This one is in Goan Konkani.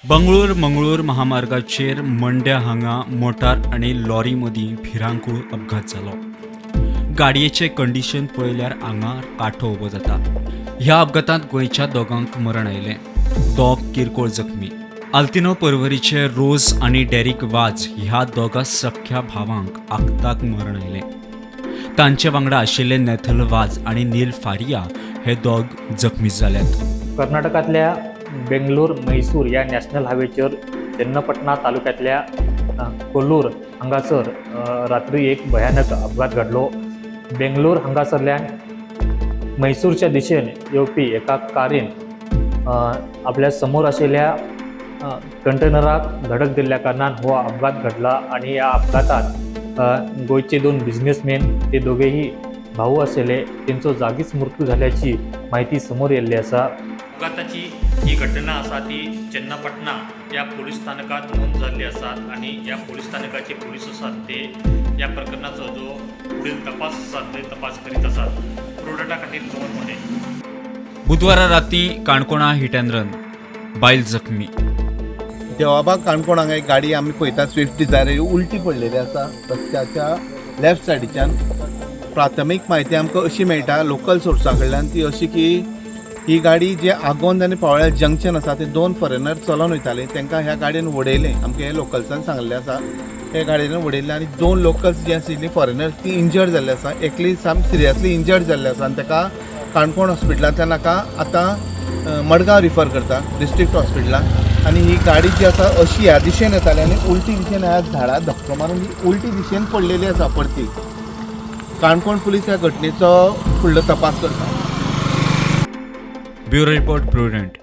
बंगळूर मंगळूर महामार्गाचेर मंड्या हांगा मोटार आनी लॉरी मदीं भिरांकूळ अपघात जालो. गाडयेचें कंडिशन पळयल्यार आंगार कांटो उबो जाता. ह्या अपघातांत गोंयच्या दोगांक मरण आयलें, दोग किरकोळ जखमी. आल्तिनो पर्वरीचे रोज आनी डॅरिक वाज ह्या दोगा सख्ख्या भावांक आक्ताक मरण आयलें. तांचे वांगडा आशिल्ले नॅथल वाज आनी नील फारिया हे दोग जखमी जाल्यात. कर्नाटकांतल्या बेंगलोर म्हैसूर ह्या नॅशनल हायवेचेर चन्नपटना तालुक्यांतल्या कोल्लूर हांगासर रात्री एक भयानक अपघात घडलो. बेंगलोर हांगासरल्यान म्हैसूरच्या दिशेन येवपी एका कारीन आपल्या समोर आशिल्ल्या कंटेनराक धडक दिल्ल्या कारणान हो अपघात घडला आणि ह्या अपघातात गोंयचे दोन बिझनेसमॅन, ते दोघेही भाऊ आशिल्ले, तेंचो जागीच मृत्यू झाल्याची माहिती समोर येयल्ली आसा. अपघाताची ही घटना आसा ती चन्नापटना या पोलीस स्थानकात नोंद जाल्ली आसा आणि या पोलीस स्थानकाचे पोलीस आसात ते या प्रकरणाचो जो पुढील तपास आसा ते तपास करीत आसात. प्रोडाटा खातीर पवन मोंडे. बुधवारा राती काणकोणा हिट अँड रन, बायल जखमी. देवाबाग काणकोण हांगा एक गाडी आमी पळयता, स्विफ्ट डिझायर ही उलटी पडलेली आसा रस्त्याच्या लेफ्ट सायडीच्यान. प्राथमीक म्हायती आमकां अशी मेळटा लोकल सोर्सा कडल्यान, ती अशी की ही गाडी जे आगोंद आनी पावळ्या जंक्शन आसा ते दोन फॉरेनर चलोन वयताले, तांकां ह्या गाडयेन उडयलें. आमकां हे लोकल्सान सांगलें आसा, हे गाडयेन उडयलें आनी दोन लोकल्स जी आशिल्ली फॉरेनर्स ती इंजर्ड जाल्ली आसा. एकली साम सिरियसली इंजर्ड जाल्ली आसा आनी ताका काणकोण हॉस्पिटलांतल्यान हाका आतां मडगांव रिफर करता डिस्ट्रिक्ट हॉस्पिटलान. आनी ही गाडी जी आसा अशी ह्या दिशेन येताली आनी उलटी दिशेन ह्या झाडाक धपको मारून ही उलटी दिशेन पडलेली आसा परती. काणकोण पुलीस ह्या घटनेचो फुडलो तपास करता. Bureau report, Prudent.